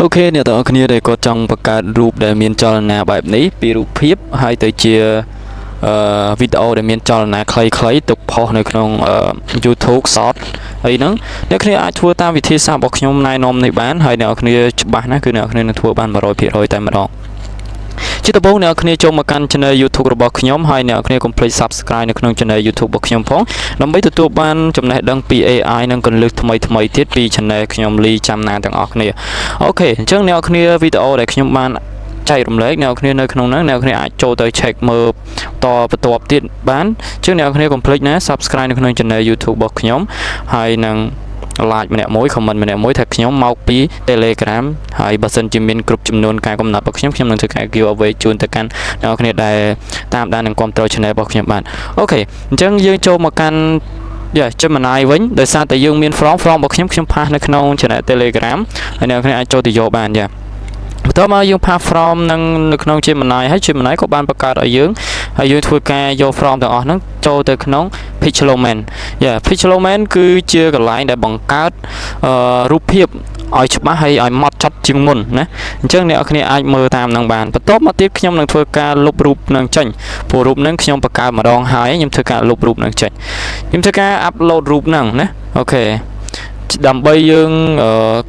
OK អ្នកទាំងអស់គ្នាដែលគាត់ចង់បង្កើតរូបដែលមានចលនាបែបនេះពីរូបភាពហើយទៅជាវីដេអូដែលមានចលនាខ្លីៗទុកផុសនៅក្នុងYouTube Short អីហ្នឹងអ្នកគ្នាអាចធ្វើតាមវិធីសាស្ត្ររបស់ខ្ញុំណែនាំនេះបានហើយអ្នកគ្នាច្បាស់ណាស់គឺអ្នកគ្នានឹងធ្វើបាន100%តែម្ដងជាដំបូងអ្នកគ្នាចូលមកកាន់ Channel YouTube របស់ខ្ញុំហើយអ្នកគ្នាកុំភ្លេច Subscribe នៅក្នុង Channel YouTube របស់ខ្ញុំផងដើម្បីទទួលបានចំណេះដឹងពី AI និងគន្លឹះថ្មីថ្មីទៀតពី Channel ខ្ញុំលីចាំណាទាំងអស់គ្នាOK អញ្ចឹងអ្នកគ្នាវីដេអូដែលខ្ញុំបានចែករំលែកអ្នកគ្នានៅក្នុងហ្នឹងអ្នកគ្នាអាចចូលទៅ check មើលតបន្ទាប់ទៀតបានអញ្ចឹងអ្នកគ្នាកុំភ្លេចណា Subscribe នៅក្នុង Channel YouTube របស់ខ្ញុំហើយនឹង like ម្នាក់មួយ comment ម្នាក់មួយថាខ្ញុំមកពី Telegram ហើយបើសិនជាមានគ្រប់ចំនួនការកំណត់របស់ខ្ញុំខ្ញុំនឹងធ្វើការ give away ជូនទៅកាន់អ្នកគ្នាដែលតាមដាននិងគាំទ្រ channel របស់ខ្ញុំបាន OK អញ្ចឹងយើងចូលមកកាន់យ៉ា Gemini វិញដោយសារតែយើងមាន prompt prompt របស់ខ្ញុំខ្ញុំ paste នៅក្នុង channel Telegram ហើយអ្នកគ្នាអាចចូលទៅយកបានយ៉ាបន្ទាប់មកយើង paste prompt នឹងនៅក្នុង Gemini ហើយ Gemini ក៏បានបង្កើតឲ្យយើងហើយយើងធ្វើការយក prompt ទាំងអស់ហ្នឹងចូលទៅក្នុង Pixelmator យ៉ា Pixelmator គឺជាកន្លែងដែលបង្កើតរូបភាពឲ្យច្បាស់ហើយឲ្យម៉ត់ចត់ជាងមុនណាអញ្ចឹងអ្នកគ្នាអាចមើលតាមនឹងបានបន្ទាប់មកទៀតខ្ញុំនឹងធ្វើការលុបរូបនឹងចេញព្រោះរូបនឹងខ្ញុំបង្កើតម្ដងហើយខ្ញុំធ្វើការលុបរូបនឹងចេញខ្ញុំធ្វើការ upload រូបហ្នឹងណាOK ដើម្បីយើង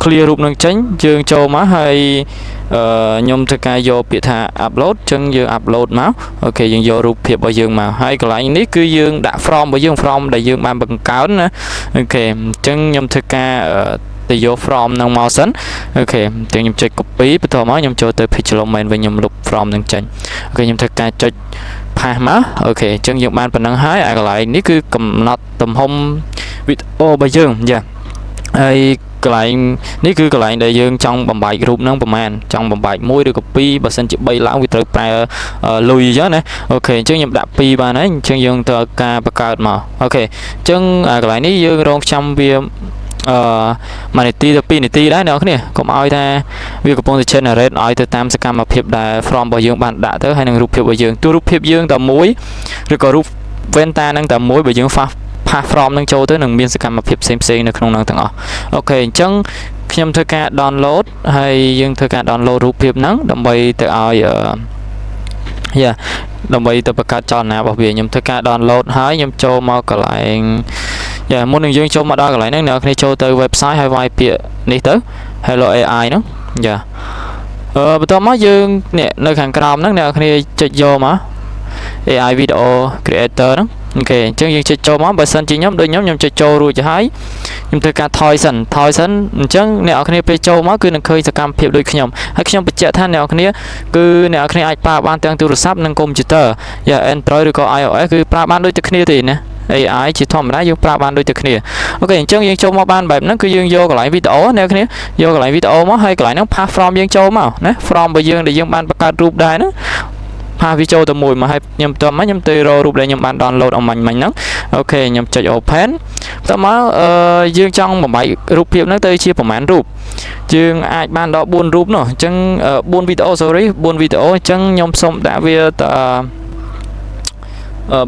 clear រូបនឹងចេញយើងចូលមកហើយខ្ញុំធ្វើការយកពាក្យថា upload អញ្ចឹងយើង upload មក OK យើងយករូបភាពរបស់យើងមកហើយកន្លែងនេះគឺយើងដាក់ prompt របស់យើង prompt ដែលយើងបានបង្កើតណាOK អញ្ចឹងខ្ញុំធ្វើការទៅយក prompt នឹងមកសិន OK អញ្ចឹងខ្ញុំចុច copy បន្ទាប់មកខ្ញុំចូលទៅ Pixelmator វិញខ្ញុំលុប prompt នឹងចេញ OK ខ្ញុំធ្វើការចុច paste មក OK អញ្ចឹងយើងបានប៉ុណ្ណឹងហើយអាកន្លែងនេះគឺកំណត់ទំហំវីដេអូរបស់យើងយ៉ាហើយ កន្លែងនេះគឺកន្លែងដែលយើងចង់បំបែករូបហ្នឹងប្រហែលចង់បំបែកមួយឬក៏ពីរបើសិនជា3ឡើងវាត្រូវប្រើលុយអញ្ចឹងណាOK អញ្ចឹងខ្ញុំដាក់2បានហើយអញ្ចឹងយើងត្រូវការបង្កើតមក OK អញ្ចឹងអាកន្លែងនេះយើងរងចាំវា1នាទីទៅ2នាទីដែរអ្នកនរគ្នាកុំឲ្យថាវាកំពុងតែ generate ឲ្យទៅតាមសកម្មភាពដែល prompt របស់យើងបានដាក់ទៅហើយនឹងរូបភាពរបស់យើងទោះរូបភាពយើងតែមួយឬក៏រូបវ៉ែនតានឹងតែមួយបើយើង paste prompt នឹងចូលទៅនឹងមានសកម្មភាពផ្សេងផ្សេងៗនៅក្នុងនឹងទាំងអស់OK អញ្ចឹងខ្ញុំធ្វើការ download ហើយយើងធ្វើការ download រូបភាពហ្នឹងដើម្បីទៅឲ្យយ៉ាដើម្បីទៅបង្កើតចលនារបស់វាខ្ញុំធ្វើការ download ហើយខ្ញុំចូលមកកន្លែងយ៉ាមុននឹងយើងចូលមកដល់កន្លែងហ្នឹងអ្នកនរគ្នាចូលទៅ website ហើយវាយពាក្យនេះទៅ Hello AI ហ្នឹងយ៉ាបន្ទាប់មកយើងនេះនៅខាងក្រោមហ្នឹងអ្នកនរគ្នាចុចយកមក AI video creator ហ្នឹង OK អញ្ចឹងយើងចុចចូលមកបើសិនជាខ្ញុំដូចខ្ញុំខ្ញុំចុចចូលរួចទៅហើយខ្ញុំធ្វើការថយសិនថយសិនអញ្ចឹងអ្នកនរគ្នាពេលចូលមកគឺនឹងឃើញសកម្មភាពដូចខ្ញុំហើយខ្ញុំបញ្ជាក់ថាអ្នកនរគ្នាគឺអ្នកនរគ្នាអាចប្រើបានទាំងទូរស័ព្ទនិងកុំព្យូទ័រយ៉ា Android ឬក៏ iOS គឺប្រើបានដូចតែគ្នាទេណា AI ជាធម្មតាយើងប្រើបានដូចតែគ្នាOK អញ្ចឹងយើងចូលមកបានបែបហ្នឹងគឺយើងយកកន្លែងវីដេអូអ្នកគ្នាយកកន្លែងវីដេអូមកហើយកន្លែងហ្នឹង paste prompt យើងចូលមកណា prompt របស់យើងដែលយើងបានបង្កើតរូបដែរហ្នឹង paste វាចូលទៅមួយមកហើយខ្ញុំបន្ទាប់មកខ្ញុំទៅរករូបដែលខ្ញុំបាន download អម្បាញ់មិញហ្នឹង OK ខ្ញុំចុច open បន្ទាប់មកយើងចង់បំបែករូបភាពហ្នឹងទៅជាប្រមាណរូបយើងអាចបានដល់4រូបនោះអញ្ចឹង4វីដេអូ sorry 4វីដេអូអញ្ចឹងខ្ញុំសូមដាក់វាត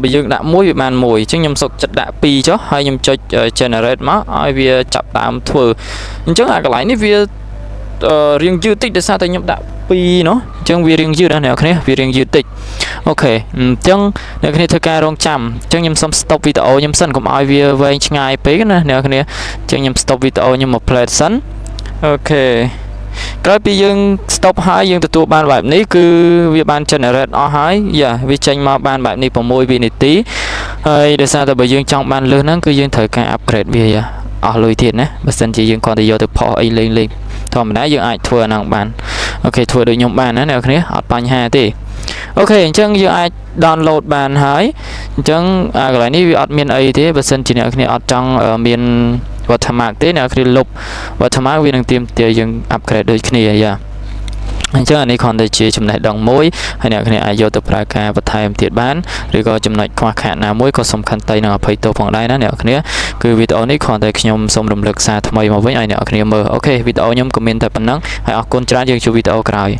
បើយើងដាក់មួយវាបានមួយអញ្ចឹងខ្ញុំសុខចិត្តដាក់2ចុះហើយខ្ញុំចុច generate មកឲ្យវាចាប់ដើមធ្វើអញ្ចឹងអាកន្លែងនេះវារៀងយឺតតិចដោយសារតែខ្ញុំដាក់2នោះអញ្ចឹងវារៀងយឺតណាស់អ្នកនរគ្នាវារៀងយឺតតិច OK អញ្ចឹងអ្នកគ្នាធ្វើការរងចាំអញ្ចឹងខ្ញុំសុំ stop វីដេអូខ្ញុំសិនកុំឲ្យវាវែងឆ្ងាយពេកណាអ្នកគ្នាអញ្ចឹងខ្ញុំ stop វីដេអូខ្ញុំមក play សិន OK ក្រោយពីយើង stop ហើយយើងទទួលបានបែបនេះគឺវាបាន generate អស់ហើយយ៉ាវាចេញមកបានបែបនេះ6វិនាទីហើយដោយសារតែបើយើងចង់បានលើសហ្នឹងគឺយើងត្រូវការ upgrade វាយ៉ាអស់លុយទៀតណាបើសិនជាយើងគ្រាន់តែយកទៅផុសអីលេងលេងធម្មតាយើងអាចធ្វើអាហ្នឹងបាន OK ធ្វើដូចខ្ញុំបានណាអ្នកគ្នាអត់បញ្ហាទេOK អញ្ចឹងយើងអាច download បានហើយអញ្ចឹងអាកន្លែងនេះវាអត់មានអីទេបើសិនជាអ្នកគ្នាអត់ចង់មាន watermark ទេអ្នកគ្នាលុប watermark វានឹងទាមទារយើង upgrade ដូចគ្នាយ៉ាអញ្ចឹងអានេះគ្រាន់តែជាចំណេះដឹងមួយហើយអ្នកគ្នាអាចយកទៅប្រើការបន្ថែមទៀតបានឬក៏ចំណុចខ្វះខាតណាមួយក៏សំខាន់តីនឹងអភ័យទោសផងដែរណាអ្នកគ្នាគឺវីដេអូនេះគ្រាន់តែខ្ញុំសូមរំលឹកសារថ្មីមកវិញឲ្យអ្នកគ្នាមើល OK វីដេអូខ្ញុំក៏មានតែប៉ុណ្ណឹងហើយអរគុណច្រើនយើងជួបវីដេអូក្រោយ។